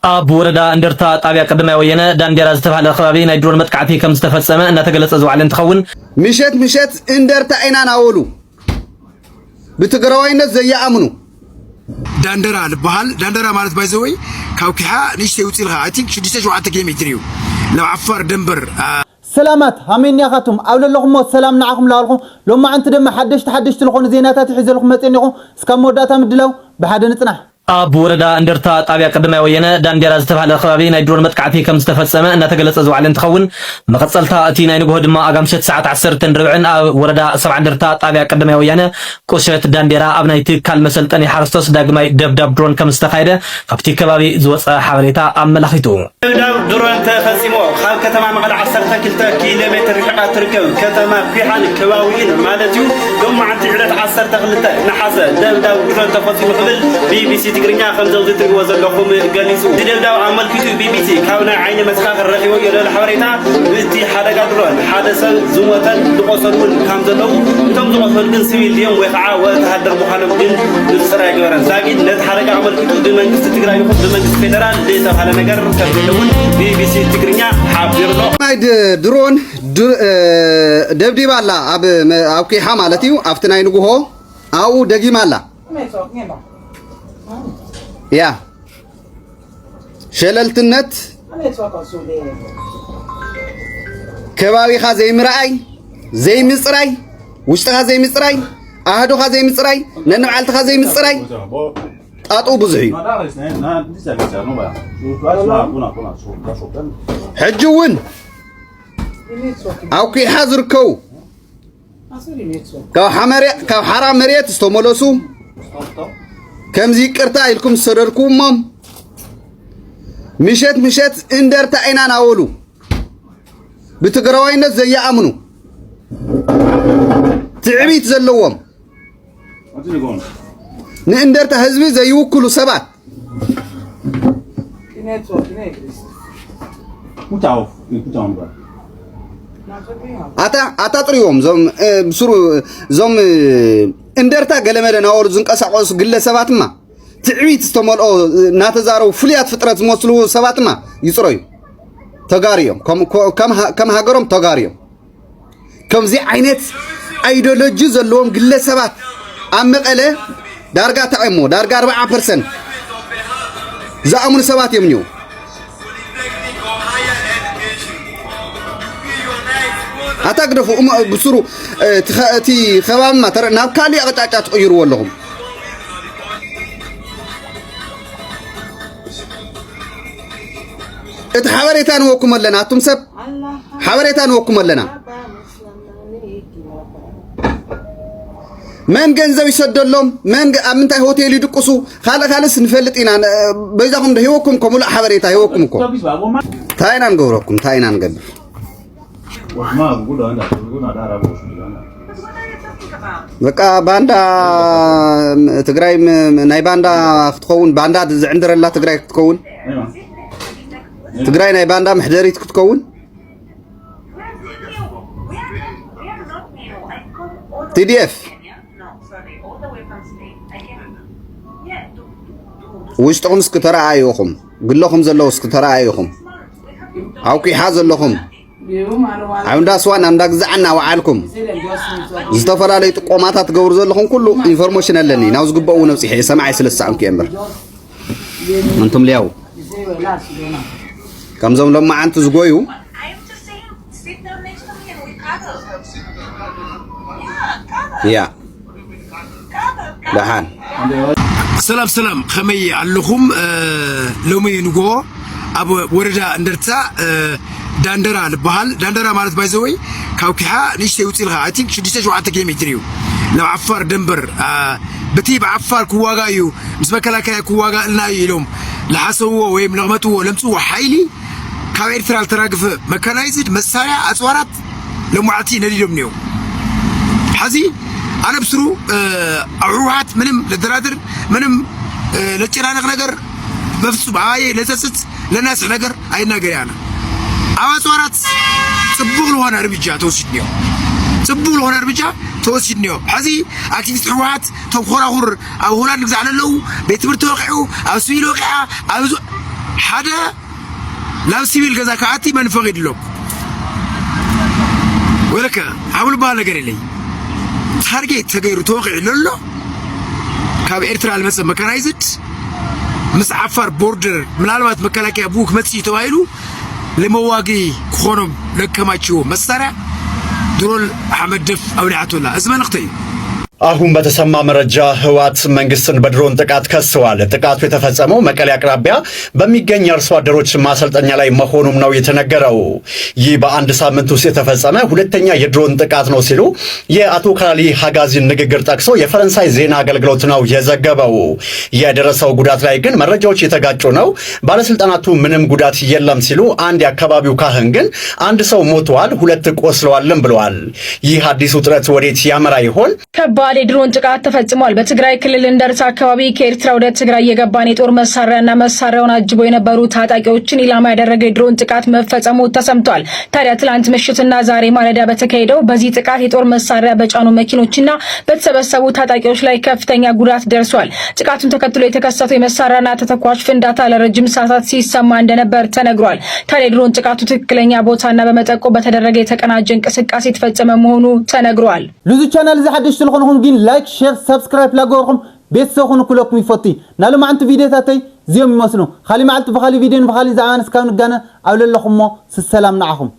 ኣብ ወረዳ እንደርታ ጣብያ ቀዳማይ ወያነ ዳንዴራ ዝተባህለ ከባቢ ናይ ድሮን መጥቃዕቲ ከም ዝተፈጸመ እናተገለጸ ዝዋዕለ እንትኸውን፣ ምሸት ምሸት እንደርታ ኢና ናወሉ ብትግራዋይነት ዘይኣምኑ። ዳንደራ ልበሃል። ዳንደራ ማለት ባይዘወይ ካብ ኪሓ ንእሽተይ ውፅእ ኢልካ፣ I think ሽዱሽተ ሸውዓተ ኪሎ ሜትር እዩ ናብ ዓፋር ደንበር። ሰላማት ሃመይን ያኻቱም ኣብ ለለኹሞ ሰላም ንዓኹም ላበልኹ። ሎማዓንቲ ድማ ሓደሽቲ ሓደሽቲ ዝኾኑ ዜናታት ይሒዘልኩም መፅእ እኒኹ። እስካብ መወዳእታ ምድላው ብሓደ ንፅናሕ። ኣብ ወረዳ እንደርታ ጣብያ ቀዳማይ ወያነ ዳንዴራ ዝተባህለ ከባቢ ናይ ድሮን መጥቃዕቲ ከም ዝተፈጸመ እናተገለጸ ዝዋዕለ እንትኸውን፣ መቐጸልታ እቲ ናይ ንግሆ ድማ ኣጋምሸት ሰዓት ዓሰርተ ርብዕን ኣብ ወረዳ ሰብዓ እንደርታ ጣብያ ቀዳማይ ወያነ ቁሸት ዳንዴራ ኣብ ናይ ትካል መሰልጠኒ ሓረስቶት ዳግማይ ደብዳብ ድሮን ከም ዝተኻየደ ካብቲ ከባቢ ዝወጸ ሓበሬታ ኣመላኺቱ። ደብዳብ ድሮን ተፈጺሙ። ካብ ከተማ መቐለ ዓሰርተ ክልተ ኪሎ ሜትር ርሒቓ ትርከብ ከተማ ኲሓን ከባቢኡን ማለት እዩ። ሎማዓንቲ ዕለት ዓሰርተ ክልተ ነሓሰ ደብዳብ ድሮን ተፈጺሙ ክብል ቢቢሲ ትግርኛ ከምዚ ኣብዚ ትሪእዎ ዘለኹም ገሊጹ። እዚ ደብዳብ ኣመልኪቱ ቢቢሲ ካብ ናይ ዓይኒ መሰኻኽር ረኺበዮ ዘሎ ሓበሬታ፣ ብእቲ ሓደጋ ድሮን ሓደ ሰብ ዝሞተን ዝቖሰሉ እውን ከም ዘለዉ፣ እቶም ዝቖሰሉ ግን ሲቪል ድዮም ወይ ከዓ ወተሃደር ምዃኖም ግን ንጹር ኣይገበረን። ዛጊድ ነቲ ሓደጋ ኣመልኪቱ ብመንግስቲ ትግራይ ይኹን ብመንግስቲ ፌደራል ዝተባህለ ነገር ከም ዘለውን ቢቢሲ ትግርኛ ሓቢሩ ኣሎ። ናይ ድ-፣ ድሮን ድ-፣ እ፣ ደብዲባ ኣላ ኣብ መ-፣ ኣብ ኪሓ ማለት እዩ። ኣብቲ ናይ ንግሆ ኣብኡ ደጊማ ኣላ። ያ ሸለልትነት፣ ከባቢኻ ዘይምርኣይ፣ ዘይምፅራይ፣ ውሽጥኻ ዘይምፅራይ፣ ኣህዱኻ ዘይምፅራይ፣ ነንባዕልትኻ ዘይምፅራይ ጣጡ ብዙሕ እዩ። ሕጂ እውን ኣብ ኲሓ ዝርከቡ ካብ ሓመሬ-፣ ካብ ሓራ መሬት ዝተመለሱ ከምዚ ይቅርታ ኢልኩም ዝሰደድኩሞም ምሸት ምሸት እንደርታ ኢና ናበሉ ብትግራዋይነት ዘይኣምኑ ትዕቢት ዘለዎም ንእንደርታ ህዝቢ ዘይውክሉ ሰባት ኣታ ኣታ ጥሪዎም ዞም እ፣ ብስሩ ዞም እ፣ እንደርታ ገለመለ ናበሉ ዝንቀሳቀሱ ግለሰባትማ ትዕቢት ዝተመልኦ እናተዛረቡ ፍሉያት ፍጥረት ዝመስሉ ሰባትማ ይፅረዩ። ተጋሩ እዮም። ከም፣ ከም ሃ-፣ ከም ሃገሮም ተጋሩ እዮም። ከምዚ ዓይነት ኣይዲዮሎጂ ዘለዎም ግለሰባት ኣብ መቐለ ዳርጋ እንታይ እሞ ዳርጋ ኣርብዓ ፐርሰንት ዝኣምኑ ሰባት እዮም እኒው። ኣታ ግደፉ፣ እሞ ብስሩ፣ እ፣ እቲ ኸ-፣ እቲ ከባቢ ማተር ናብ ካሊእ ኣቕጣጫ ትቕይርዎ ኣለኹም። እቲ ሓበሬታ ንወኩም ኣለና፣ ኣቱም ሰብ ሓበሬታ ንወኩም ኣለና። መን ገንዘብ ይሰደሎም፣ መን ገ-፣ ኣብ ምንታይ ሆቴል ይድቅሱ፣ ካልእ ካልእስ ንፈልጥ ኢና። ነ-፣ በይዛኹም ዶ ሂወኩም እኮ፣ ሙሉእ ሓበሬታ ሂወኩም እኮ። እንታይ ኢና ንገብረኩም፣ እንታይ ኢና ንገብር? በቃ ባንዳ ትግራይ ም-፣ ናይ ባንዳ ክትኸውን፣ ባንዳ ዝዕንድረላ ትግራይ ክትከውን፣ ትግራይ ናይ ባንዳ መሕደሪት ክትከውን። ቲዲኤፍ ውሽጥኹም እስኪ ተረኣዩ ኢኹም፣ ግለኹም ዘለዉ እስኪ ተረኣዩ ኢኹም፣ ኣብ ኲሓ ዘለኹም፣ ኣብ እንዳ ስዋን ኣብ እንዳ ግዛዕን እናወዓልኩም ዝተፈላለዩ ጥቆማታት ትገብሩ ዘለኹም ኩሉ ኢንፎርሜሽን ኣለኒ። ናብ ዝግበኡ እውን ኣብፂሐ እየ፣ ሰማዓይ ስለ ዝሰኣንኩ እየ እምበር። እንቱም ሊያው ከምዞም ሎማዓንቲ ዝጎዩ። ያ ደሓን። ሰላም ሰላም፣ ከመይ ኣለኹም? እ፣ ሎሚ ንጎ ኣብ ወረዳ እንደርታ፣ እ፣ ዳንደራ ልበሃል። ዳንደራ ማለት ባይዘወይ ካብ ኪሓ ንእሽተይ ውፅእ ኢልካ፣ I think ሽዱሽተ ሸውዓተ ኪሎ ሜትር እዩ ናብ ዓፋር ደንበር። እ፣ በቲ ብዓፋር ክዋጋ እዩ፣ ምስ መከላከያ ክዋጋ እልና እዩ ኢሎም ለሓሰብዎ ወይም ለቕመጥዎ ለምፅዎ ሓይሊ ካብ ኤርትራ ዝተራግፈ መካናይዝድ መሳርያ ኣፅዋራት ለማዕቲ ነዲዶም እኒኦ። ሐዚ ኣነ ብስሩ፣ እ፣ ኣብ ህወሓት ምንም ለደራድር፣ ምንም፣ እ፣ ለጨናነቕ ነገር በፍጹም ኣባየ ለጸጽት ለናስሕ ነገር ኣይናገር ያነ። ኣብ ኣፅዋራት ጽቡቕ ዝኾነ እርምጃ ተወሲድኒዮ። ጽቡቕ ዝኾነ እርምጃ ተወሲድኒዮ። ሐዚ ኣክቲቪስት ህወሓት ተንኮራኹር ኣብ ሆላንድ ግዛዕ ለለዉ ቤት ትምህርቲ ወቂዑ፣ ኣብ ስዊል ወቂዓ፣ ኣብ ዙ-፣ ሓደ ናብ ሲቪል ገዛ ክኣቲ መን ፈቒድሎም? ወለከ ዓብሉ በሃል ነገር የለይ። ታርጌት ተገይሩ ተወቒዑ ለሎ ካብ ኤርትራ ልመጸ መካናይዝድ ምስ ዓፋር ቦርደር ምናልባት መከላከያ ብኡ ክመጽእ እዩ ተባሂሉ ለመዋጊ ክኾኖም ለከማችዎ መሳሪያ ድሮን ሓመድ ደፍ ኣውሊዓቶላ። እዚ መልእኽተይ እዩ። አሁን በተሰማ መረጃ ህወሓት መንግስትን በድሮን ጥቃት ከሰዋል። ጥቃቱ የተፈጸመው መቀሌ አቅራቢያ በሚገኝ አርሶ አደሮች ማሰልጠኛ ላይ መሆኑም ነው የተነገረው። ይህ በአንድ ሳምንት ውስጥ የተፈጸመ ሁለተኛ የድሮን ጥቃት ነው ሲሉ የአቶ ካሊ ሀጋዚን ንግግር ጠቅሶ የፈረንሳይ ዜና አገልግሎት ነው የዘገበው። የደረሰው ጉዳት ላይ ግን መረጃዎች የተጋጩ ነው። ባለስልጣናቱ ምንም ጉዳት የለም ሲሉ፣ አንድ የአካባቢው ካህን ግን አንድ ሰው ሞተዋል፣ ሁለት ቆስለዋልም ብለዋል። ይህ አዲስ ውጥረት ወዴት ያመራ ይሆን? ከባድ የድሮን ጥቃት ተፈጽሟል። በትግራይ ክልል እንደርታ አካባቢ ከኤርትራ ወደ ትግራይ የገባን የጦር መሳሪያና መሳሪያውን አጅቦ የነበሩ ታጣቂዎችን ኢላማ ያደረገ የድሮን ጥቃት መፈጸሙ ተሰምቷል። ታዲያ ትላንት ምሽትና ዛሬ ማለዳ በተካሄደው በዚህ ጥቃት የጦር መሳሪያ በጫኑ መኪኖችና በተሰበሰቡ ታጣቂዎች ላይ ከፍተኛ ጉዳት ደርሷል። ጥቃቱን ተከትሎ የተከሰተው የመሳሪያና ተተኳሽ ፍንዳታ ለረጅም ሰዓታት ሲሰማ እንደነበር ተነግሯል። ታዲያ የድሮን ጥቃቱ ትክክለኛ ቦታና በመጠቆም በተደረገ የተቀናጀ እንቅስቃሴ የተፈጸመ መሆኑ ተነግሯል። ልዙ ቻናል እዚ ሓደሽቲ ዝኾንኹም ግን ላይክ፣ ሼር፣ ሳብስክራይብ ላገበርኩም ቤተሰብ ኩኑ ክለኩም ይፈቱ። ናሎማዓንቲ ቪዲዮታተይ እዚኦም ይመስሉ። ካሊ መዓልቲ ብኻሊ ቪድዮን ብኻሊ ዛዕባን እስካብ ንጋነ ኣብ ለለኹሞ ስሰላም ንዓኹም።